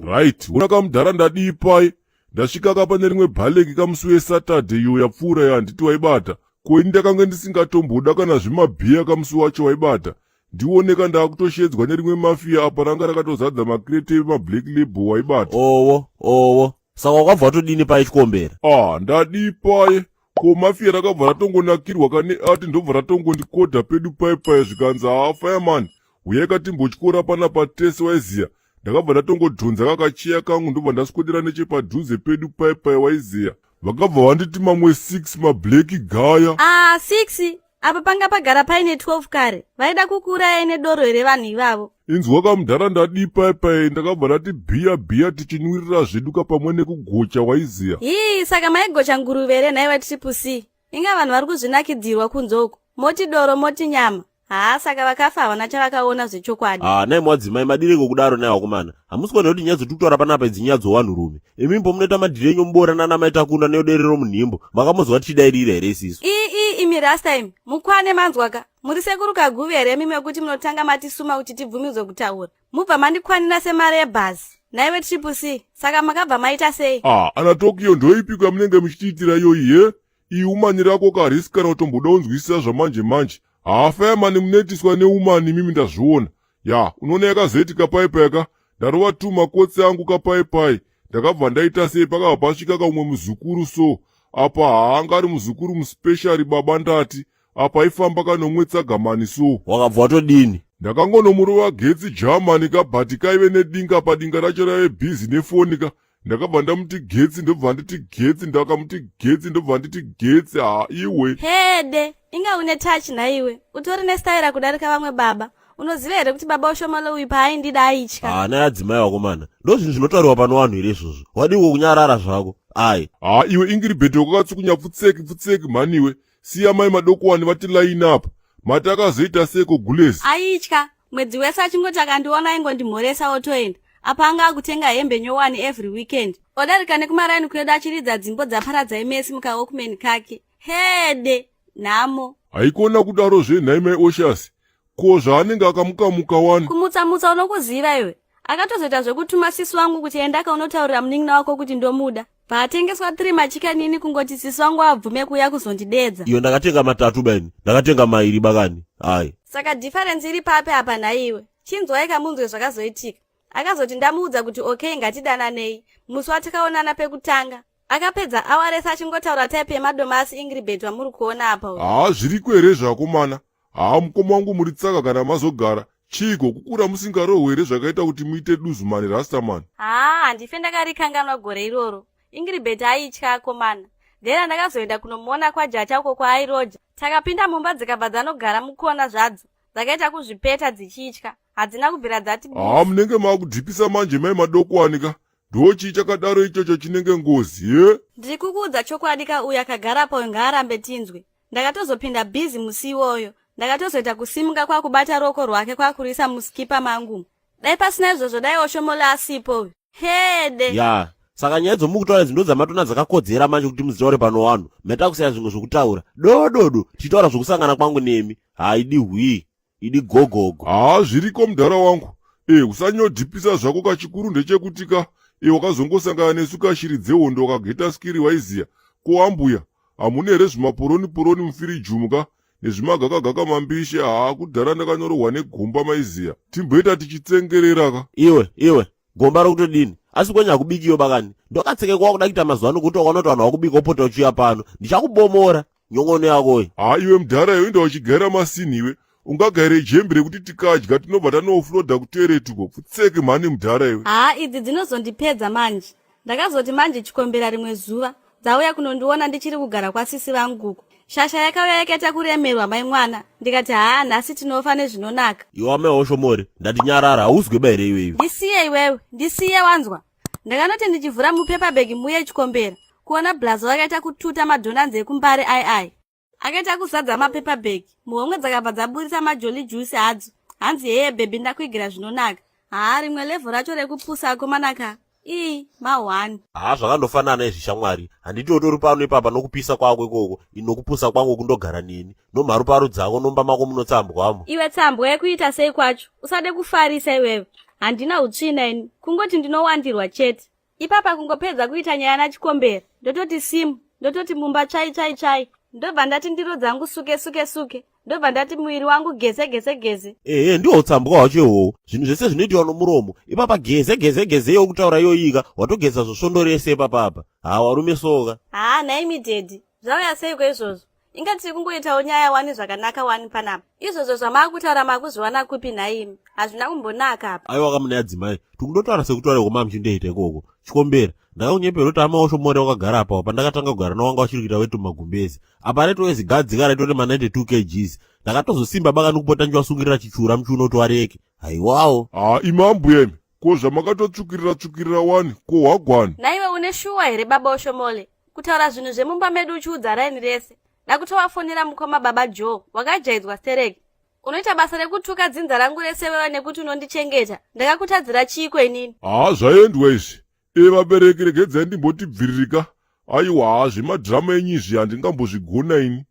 Right, una kamudhara ndadii pai? Ndasvika ka pane rimwe bhaleki kamusi weSaturday iyo yapfuura iyo handiti waibata. Ko ini ndakange ndisingatomboda kana zvimabhiya kamusi wacho waibata. Ndioneka ndaakutoshedzwa nerimwe mafia apa ranga rakatozadza makrete emablack label waibata. Owo, owo. Saka wakabva watodini paye chikombera? Ah, ndadii paye? Ko mafia rakabva ratongonakirwa kane ati ndobva ratongondikodha pedu paye paye zvikanzi haa fireman huyai katimbotyora panapa tese waiziya. Ndakabva ndatongodhonza kakacheya kangu ndobva ndaswedera nechepadhuze pedu paye paye waiziya. Vakabva vanditi mamwe 6 mablack gaya. Ah, 6 apa panga pagara paine 12 kare. Vaida kukuurayai nedoro here vanhu ivavo? Inzwa kamudhara ndadii paye paye ndakabva ndati bhiya bhiya tichinwirira zvedu ka pamwe nekugocha waiziya. Hii, saka maigocha nguruve here nhaiwe Triple C? Inga vanhu vari kuzvinakidzirwa kunze uko. Moti doro moti nyama. Haa saka vakafa havana chavakaona zvechokwadi. Ah, nai mwadzimai madireko kudaro nai vakomana. Hamusi kuona kuti nyaya dzotiri kutaura panapa idzi nyaya dzowanhurume. Imi mbo munoita madhiri enyu mubora nana mai Takunda neyoderero munhimbo. Makamozwa tichidairira here isisu? Ii ii imi rasta imi. Mukwane manzwa ka. Muri sekuru Kaguvi here imi mekuti munotanga matisuma kuti tibvumidzwe kutaura. Mubva mandikwanira semari yebhazi. Naiwe Triple C, saka makabva maita sei? Ah, ana Tokyo ndoipiko yamunenge muchitiitira iyoyi he? Iyi umani rako karisi kana kutomboda unzwisisa zvamanje manje. Haa fireman munoitiswa neumani imimi ndazviona. Ya, unoona yakazoitika pai pai ka? Ndarova tu makotsi angu ka pai pai. Ndakabva ndaita sei pakabva pasvika kaumwe muzukuru so. Apa haanga ari muzukuru muspecial baba ndati. Apa aifamba kanomwe tsagamani so. Wakabva watodini? Ndakangonomurova getsi Germany ka but kaive nedinga padinga racho raive busy nefoni ka. Ndakabva ndamuti getsi ndobva nditi getsi ndakamuti getsi ndobva nditi getsi ha iwe. Hede, inga une touch nhaiwe. Utori nestyle kudarika vamwe baba. Unoziva here kuti baba Oshomole uyu paaindida aitya? Ah, nai adzimai vakomana. Ndozvinhu zvinotauriwa pano vanhu here izvozvo? Wadii kunyarara zvako? Ai. Ha iwe Ingiribheti wakakatsukunya pfutseki pfutseki mhani iwe. Siya mai madokowani vati line up. Mati akazoita seko gulezi? Aitya. Mwedzi wese achingoti akandiona aingondimhoresa otoenda. Apa anga akutenga hembe nyowani every weekend. Odarika nekumaraini kwedu achiridza dzimbo dzaParadzai Mesi mukawalkman kake. Hede! Nhamo. Haikona kudaro zve nhai mai Oshasi. Ko zvaanenge akamuka-muka wani? Kumutsa-mutsa unokuziva iwe. Akatozoita zvekutuma sisi wangu kuti endaka unotaurira munin'ina wako kuti ndomuda. Paatengeswa 3 machikanini kungoti sisi wangu abvume kuuya kuzondidedza. Iyo ndakatenga matatu baini. Ndakatenga mairi bakani. Hai. Saka difference iri papi apa nhaiwe? Chinzwai kamunzwe zvakazoitika. Akazoti ndamuudza kuti okay ngatidananei. Musi watakaonana pekutanga. Akapedza awa rese achingotaura type yemadomasi Ingribet wamuri kuona apa uyu. Haa zviriko here zvakomana? Haa mukoma wangu muri tsaka kana mazogara. Chiiko kukura musingarohwe here zvakaita kuti muite duzumani rastaman? Haa handife ndakarikanganwa gore iroro. Ingribet aitya akomana. Then ndakazoenda kunomuona kwaJacha uko kwaairoja. Takapinda mumba dzikabva dzanogara mukona zvadzo. Dzakaita kuzvipeta dzichitya. Hadzina kubvira dzati bufu. Haa munenge makudhipisa manje mai madokwani ka. Ndochii chakadaro ichocho chinenge ngozi ye? Ndiri kukuudza chokwadi ka uyu akagara apa uyu ngaarambe tinzwe. Ndakatozopinda busy musi iwoyo. Ndakatozoita kusimuka kwakubata ruoko rwake kwakurisa muskipa mangu. Dai pasina izvozvo dai Oshomole asipo uyu. Hede! Ya, saka nyaya dzomukutaura idzi ndodzamatona dzakakodzera manje kuti mudzitaure pano wanhu. Meta kusaya zvimwe zvokutaura. Dododo, tichitaura zvokusangana kwangu nemi. Haidi hwii. Idi gogogo. Haa zviriko mudhara wangu. E, usanyodhipisa zvako kachikuru ndechekuti ka e wakazongosangana nesu kashiri dzehondo wakageta skiri waiziya. Ko ambuya hamuna here zvimaporoni poroni mufirijumu ka nezvimagakagaka mambishi haa kudhara ndakanyorohwa negomba maiziya. Timboita tichitsengerera ka. Iwe iwe gomba rokutodini asi kwenyu hakubikiyo bakani ndokatsekekwa wakuda kuita mazuva ano kuti wakaona kuti vanhu vakubika wopota uchiuya pano ndichakubomora nyongono yakoyo haa iwe mudhara iwe inda uchigaira masini iwe ungagaire jembi rekuti tikadya tinobva tanoofloda kutoilet uko pfutseke mhani mudhara iwe haa idzi dzinozondipedza manje ndakazoti manje chikombera rimwe zuva dzauya kunondiona ndichiri kugara kwasisi vangu uko shasha yakauya yakaita kuremerwa mai mwana ndikati haa nhasi tinofa nezvinonaka iwe amai woshomori ndati nyarara hauzwe ba here iwe iwe ndisiye iwewe ndisiye wanzwa ndakanoti ndichivhura mupaper bag muye chikombera kuona blazo vakaita kututa madhonanzi ekumbare ai ai akaita kuzadza mapaper bag muhomwe dzakabva dzaburitsa majolly juice hadzo hanzi heye bhebhi ndakuigira zvinonaka haa rimwe levho racho rekupusa akomanaka ii ma1 haa zvakandofanana izvi shamwari handiti utori pano ipapa nokupisa kwako ikoko nokupusa kwangu kundogara neni nomharuparu dzako nomba mako munotsambwamo iwe tsambwa yekuita sei kwacho usade kufarisa iwewe. Handina utsvina ini, kungoti ndinowandirwa chete. Ipapa kungopedza kuita nyaya naChikombera, ndototi simu, ndototi mumba tsvai tsvai tsvai, ndobva ndati ndiro dzangu suke suke suke, ndobva ndati muviri wangu geze geze geze. Ehe, ndihwo utsambwa hwacho ihwohwo. Zvinhu zvese zvinoitiwa nomuromo. Ipapa geze geze geze yokutaura iyoyika, watogeza zvosvondo rese ipapapa. Haa warume soka. Haa nhaimi daddy, zvauya seiko izvozvo? Inga tiri kungoitawo nyaya wani zvakanaka wani panapa. Izvozvo zvamaakutaura makuzviwana kupi nhaimi? Hazvina kumbonaka apa. Aiwa kamune adzimai, tikundotaura sekutaura kwamama muchindoita ikoko. Chikombera, ndakakunyepera kuti ama oshomore wakagara apa pandakatanga kugara nawanga wachiri kuita wetu magumbezi. Apa raitove zigadzika raitore ma 92 kgs. Ndakatozosimba baka ndikupota ndichiwasungirira chichura muchiuno kuti wareke. Haiwawo. Haa imi ambuya imi ko zvamakatotsvukirira tsvukirira wani ko hwagwani. Nhaiwe une shuwa here baba Oshomole kutaura zvinhu zvemumba medu uchiudza raini rese dakutovafonera mukoma baba Joe wakajaidzwa stereki unoita basa rekutuka dzinza rangu rese wewe nekuti unondichengeta ndakakutadzira chiiko inini. Haa zvaendwa izvi e vabereki regedzai ndimboti bviririka aiwa haa zvemadhirama enyu izvi handingambozvigona ini.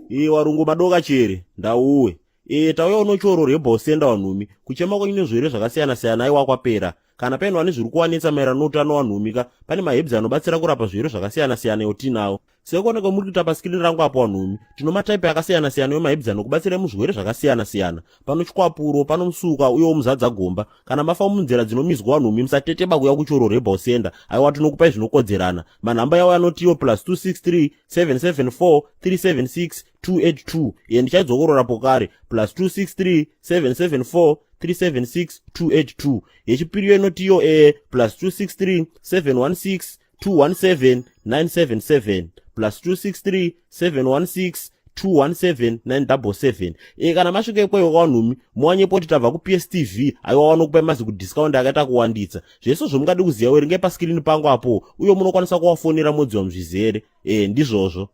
Iye warungu madoka chere ndauwe ee tauya unochoro rebhosenda wanhumi kuchema kwenyu nezvirwere zvakasiyana siyana aiwa kwapera kana paine vane zviri kuwanetsa maererano noutano wanhumi ka pane mahebs anobatsira kurapa zvirwere zvakasiyana siyana yotinawo sekuoneka muri kuita paskirini rangu apo wanhumi tino mataipi akasiyana siyana emahebs anokubatsirai muzvirwere zvakasiyana siyana pano chikwapuro pano musuka uyewo muzadza gomba kana mafa munzira dzinomizwa wanhumi musateteba kuya kuchoro rebel center aiwa tinokupai zvinokodzerana manhamba yawo anotiwo plus 263 774 376 282 iye ndichaidzokorora pokare plus 263 774 376 282 yechipiri inotiyo e plus 263 716 217 977 plus 263 716 217 977 e kana masvika ikweyo kwanhumi muwanyepo kuti tabva kupstv aiwa wanokupai mazi kudiscount akaita kuwanditsa zvese zvomungadi kuziva werenge paskirini pangu apo uye munokwanisa kuwafonera modziwa muzvizere e ndizvozvo.